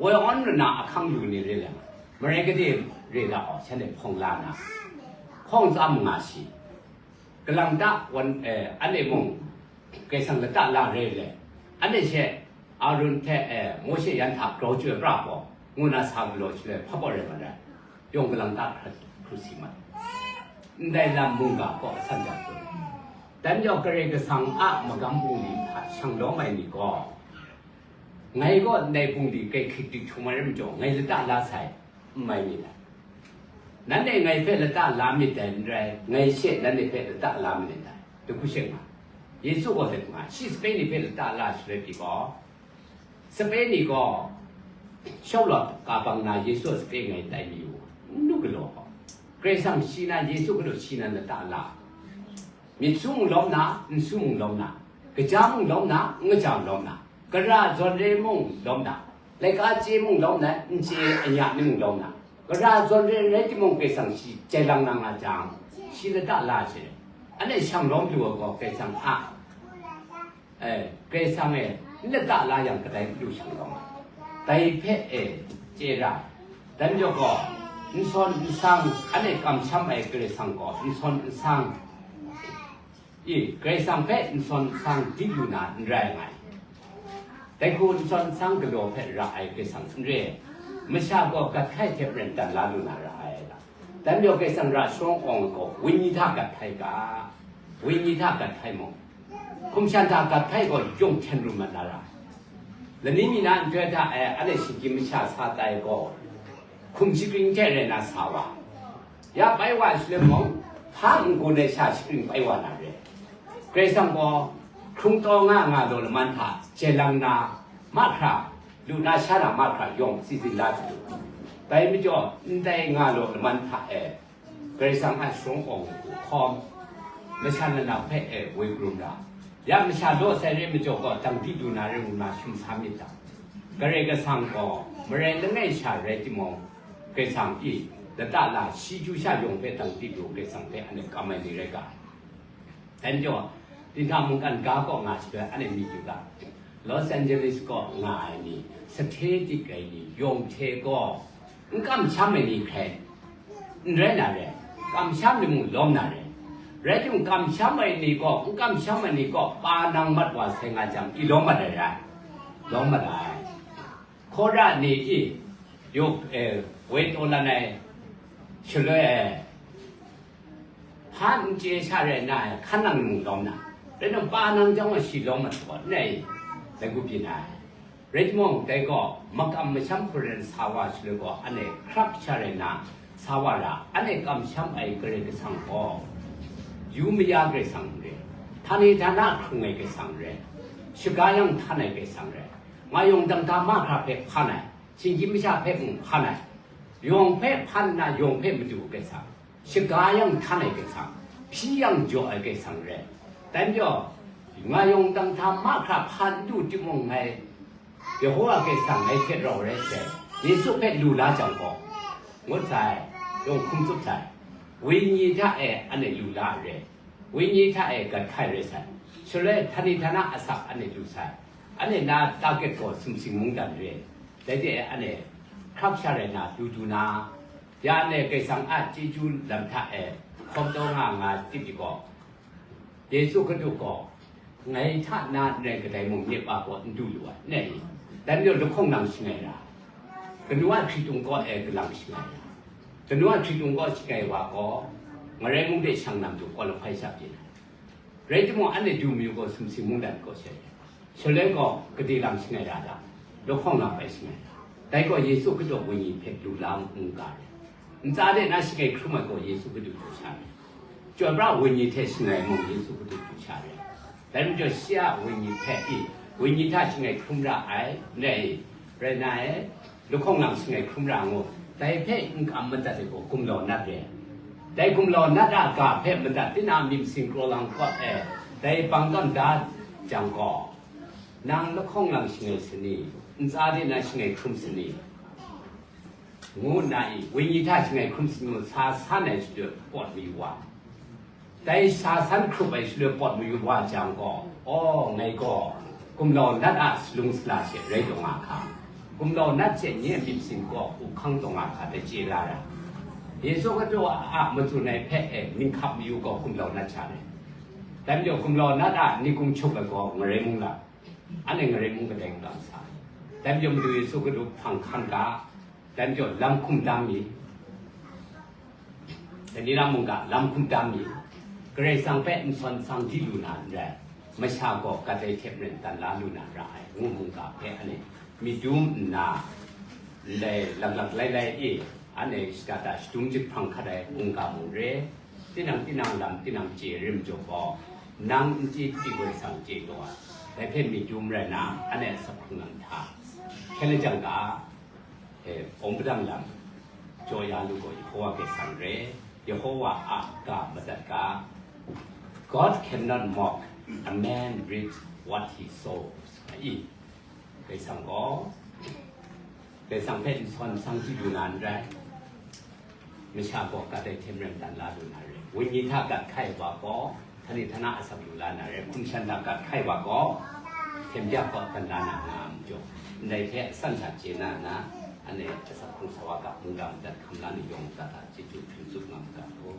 ဝယ် on နာအခန်းယူနေလေလဲ မရေကတိရေလာအောင် ဆက်နေဖုံလာနာ ခေါင်းစားမငါရှိ ကလံတဝန်အဲ အဲ့နဲ့မုံ ကဲဆံလတလာရဲလဲ အဲ့နဲ့ရှဲ အာရုန်ထဲအဲ မောရှေယန်ထကြောကြွယ်ပြပေါ့ ငုနာစာကလောချလဲ ဖပ်ပေါ်ရဲမလဲ ယုံကလံတခရစီမတ် ndai lam mungga kaw a san ja tsun. Dan yawng Karai Kasang a magam bungli hta shang lawm ai ni gaw, ngai gaw ndai bungli kai hkrit dik htum ai rai majaw, ngai lata la sai, n mai myit dai. Nanhte ngai hpe lata la myit dai n rai, ngai she nanhte hpe lata la myit dai. Dai hku she nga, Yesu gaw dai hku nga, shi sape ni hpe lata la shaloi pyi gaw, Sape ni gaw, shawlawt ka bang na Yesu a sape ngai tai mi u, n lu galaw gaw, Karai Kasang shi nan Yesu gaw shi nan lata la, myit su mung lawm na, n su mung lawm na, kaja mung lawm na, n kaja mung lawm na, gara zawn re mung lawm na, laika chye mung lawm na, n chye anya ni mung lawm na, gara zawn re rai timung, Karai Kasang shi jai lang na nga jang, shi lata la she. Anhte shang lawm lu ai gaw Karai Kasang a, e, Karai Kasang e, n lata la yang kadai lu shang lawm ai. Dai hpe e, chye ra. Dan yawk gaw, n sawn n sang, anhte kamsham ai Karai Kasang gaw, n sawn n sang, i, Karai Kasang hpe n sawn n sang di lu na n rai nga ai. Dai hku n sawn n sang galaw hpe ra ai Karai Kasang n re, masha gaw gat hkai hte maren dan la lu na ra ai. Dan yawk Karai Kasang ra sharawng awng gaw, wenyi hta gat hkai ga, wenyi hta gat hkai mung, hkum shan hta gat hkai gaw, yawng hten ru mat na ra ai. Lani mi na nhtoi hta e, anhte shinggyim masha sa tai gaw, hkum shingkring hte rai na sa wa, ya bai wa shaloi mung, hpa n-gun ai sha shingkring bai wa na re. Karai Kasang gaw, hkrung taw nga nga law laman hta jai lang na mahkra, lu na sha na mahkra yawng si zin la chyu. Dai majaw, ndai nga law laman hta e, Karai Kasang a sharawng awng hku hkawm, masha lanau hpe e woi krum ra. Ya masha law sai re majaw gaw, dang di lu na re ngu na shum sa myit dang. Karai Kasang gaw, marai langai sha rai timung, Karai Kasang i, lata la, shi chyu sha yawng hpe dang di lu, Karai Kasang hpe anhte kam ai ni rai ga ai. Dai majaw, dinghta mungkan ga kaw nga shaloi, anhte myit yu ga, Los Angeles kaw nga ai ni, sahte dik ai ni, yawng hte gaw, n kamsham ai ni hkrai n rai na re, kamsham ni mung lawm na re. Rai timung, kamsham ai ni gaw, n kamsham ai ni gaw, pa nang mat wa sai nga jang, i lawm mat ai rai, lawm mat ai. Hkawra ni i, yawk, e, woi taw lan ai, shaloi e, hpa n chye sha rai na ai, hkan nang mung lawm na, rai nang pa nang jang wa shi lawm mat gaw, n rai, dai gu byin ai. Rai timung, dai gaw, makam masham hparan sa wa shaloi gaw, anhte hkrap sha rai na, sa wa ra, anhte kamsham ai Karai Kasang gaw, yu maya Karai Kasang n re, htani htana hkrung ai Karai Kasang n re, shaga yang htan ai Karai Kasang n re, nga yawng dang hta mahkra hpe hpan ai, shinggyim masha hpe mung hpan ai, yawng hpe hpan nna yawng hpe madu ai Karai Kasang, shaga yang htan ai Karai Kasang, hpyi yang jaw ai Karai Kasang n re. Dai majaw, nga yawng dang hta mahkra hpa n du timung, ngai Yehowa Karai Kasang ngai hte rau rai sai, Yesu hpe lu la jang gaw, ngut sai, yawng hkum tsup sai, wenyi hta e anhte lu la ai re, wenyi hta e gat hkai rai sai, shaloi htani htana asak anhte lu sai, anhte na target gaw sumsing mungdan re, dai de anhte hkrap sha rai na du du na, ya anhte Karai Kasang a chyeju lam hta e hkawm taw nga nga tip yu gaw, Yesu Hkristu gaw, ngai hta na n rai kadai mung nye pa gaw n du lu ai, n rai i? Dai majaw lahkawng lang shangai ra, kanu a hkritung kaw e galang shangai ra, kanu a hkritung kaw shangai wa gaw, ngarai mung de shang nam du qualify sha byin ai. Rai timung, anhte du mayu gaw, sumsing mungdan gaw shangai ai. Shaloi gaw, gade lang shangai ra da, lahkawng lang bai shangai ra. Dai gaw Yesu Hkristu wenyi hpe lu la n ga ai. Ntsa de na shangai hkrum ai gaw Yesu Hkristu du sha ai. Chyoi pra wenyi hte shangai mung Yesu Hkristu du sha ai. Dai majaw shi a wenyi hpe i, wenyi hta shangai hkrum ra ai, n rai i? Rai na e, lahkawng lang shangai hkrum ra ngu, dai hpe n kam madat ai gaw gumlau nat re. Dai gumlau nat a ga hpe madat tinang myit masin kraw lang kawt e, dai bang kam da jang gaw, nang lahkawng lang shangai sa ni, ntsa de na shangai hkrum sa ni, ngu nna i, wenyi hta shangai hkrum sa ni ngu sa san ai shadut pawt mayu wa, dai sa san hkrup ai shaloi pawt mayu wa jang gaw, aw, ngai gaw gumlau nat a salung sala she rai taw nga hka, gumlau nat she nye a myit masin kaw up hkang taw nga hka dai chye la ra. Yesu Hkristu a matsun ai hpe e ninghkap mayu gaw gumlau nat sha rai. Dai majaw gumlau nat a ni gung chup ai gaw ngarai mung la, anhte ngarai mung kadai kalang sa ai. Dai majaw Madu Yesu Hkristu hpang hkan ga, dai majaw lam hkum dam mi, Dai ni na mungga lam hkum dam mi, Karai Kasang hpe n sawn n sang di lu na n rai, masha gaw gat ai hte maren dan la lu na ra ai, ngu mungga hpe anhte myit dum nna, ndai laklak lailai e, anhte shada da shadum jahprang hkat ai mungga mung re, tinang tinang lam tinang chye rim jaw gaw, nang n chye hpyi Karai Kasang chye taw ai, dai hpe myit dum rai na, anhte asak hkrung lam hta, Hkyen lajang ga, eh, awng padang lam jaw ya lu gaw, Yehova Karai Kasang re, Yehova a ga madat ga, God cannot mock, a man reaps what he sows. Ai, Karai Kasang gaw, Karai Kasang hpe n sawn sang chyu lu na n rai. Masha gaw gat ai hte maren dan la lu na re. Wenyi hta gat hkai wa gaw, htani htana asak lu la na re. Hkum shan hta gat hkai wa gaw, hten byak gaw dan la na nga ai majaw, ndai hte asan sha chye na na, anhte asak hkrung sa wa ga, mungga madat hkam la ni yawng ntsa hta chyeju hpring tsup nga mu ga law.